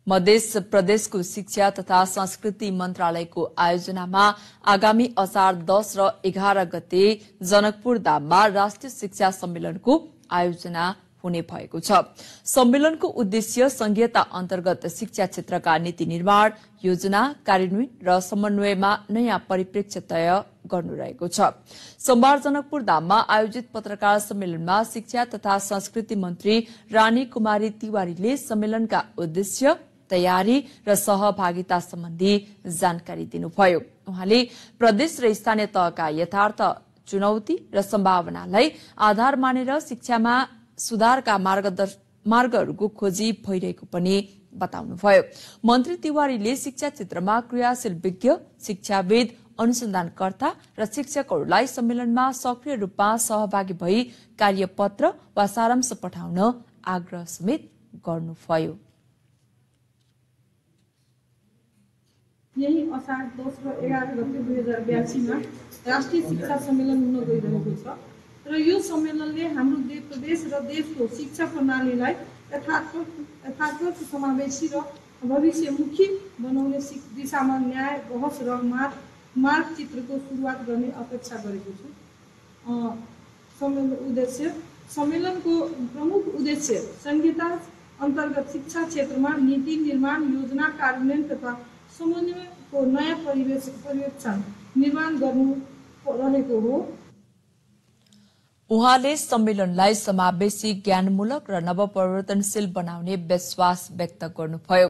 मध्य प्रदेशको शिक्षा तथा संस्कृति मन्त्रालयको आयोजनामा आगामी असार 10 र 11 गते जनकपुर धाममा राष्ट्रिय शिक्षा सम्मेलनको आयोजना हुने भएको छ। सम्मेलनको उद्देश्य संघीयता अन्तर्गत शिक्षा क्षेत्रका नीति निर्माण, योजना, कार्यान्वयन र समन्वयमा नयाँ परिप्रेक्ष्य तय गर्नु रहेको छ। सोमबार जनकपुर धाममा आयोजित पत्रकार सम्मेलनमा शिक्षा तथा संस्कृति मन्त्री रानी कुमारी तिवारीले सम्मेलनका उद्देश्य, तयारी र सहभागिता सम्बन्धी जानकारी दिनुभयो। उहाँले प्रदेश र स्थानीय तहका यथार्थ, चुनौती र सम्भावनालाई आधार मानेर शिक्षामा सुधारका मार्गहरूको खोजी भइरहेको पनि बताउनुभयो। मन्त्री तिवारीले शिक्षा क्षेत्रमा क्रियाशील विज्ञ, शिक्षाविद, अनुसन्धानकर्ता र शिक्षकहरूलाई सम्मेलनमा सक्रिय रूपमा सहभागी भई कार्यपत्र वा सारांश पठाउन आग्रह समेत गर्नुभयो। यही असार 10 र 11 गते 2082 मा राष्ट्रिय शिक्षा सम्मेलन हुन गइरहेको छ र यो सम्मेलनले हाम्रो प्रदेश र देशको शिक्षा प्रणालीलाई यथार्थ समावेशी र भविष्यमुखी बनाउने दिशामा न्याय, बहस र मार्गचित्रको सुरुवात गर्ने अपेक्षा गरेको छु। सम्मेलनको प्रमुख उद्देश्य संहिता अन्तर्गत शिक्षा क्षेत्रमा नीति निर्माण, योजना, कार्यान्वयन तथा समन्वयको नयाँ पर्यवेक्षण निर्माण गर्नु रहेको हो। उहाँले सम्मेलनलाई समावेशी, ज्ञानमूलक र नवपरिवर्तनशील बनाउने विश्वास व्यक्त गर्नुभयो।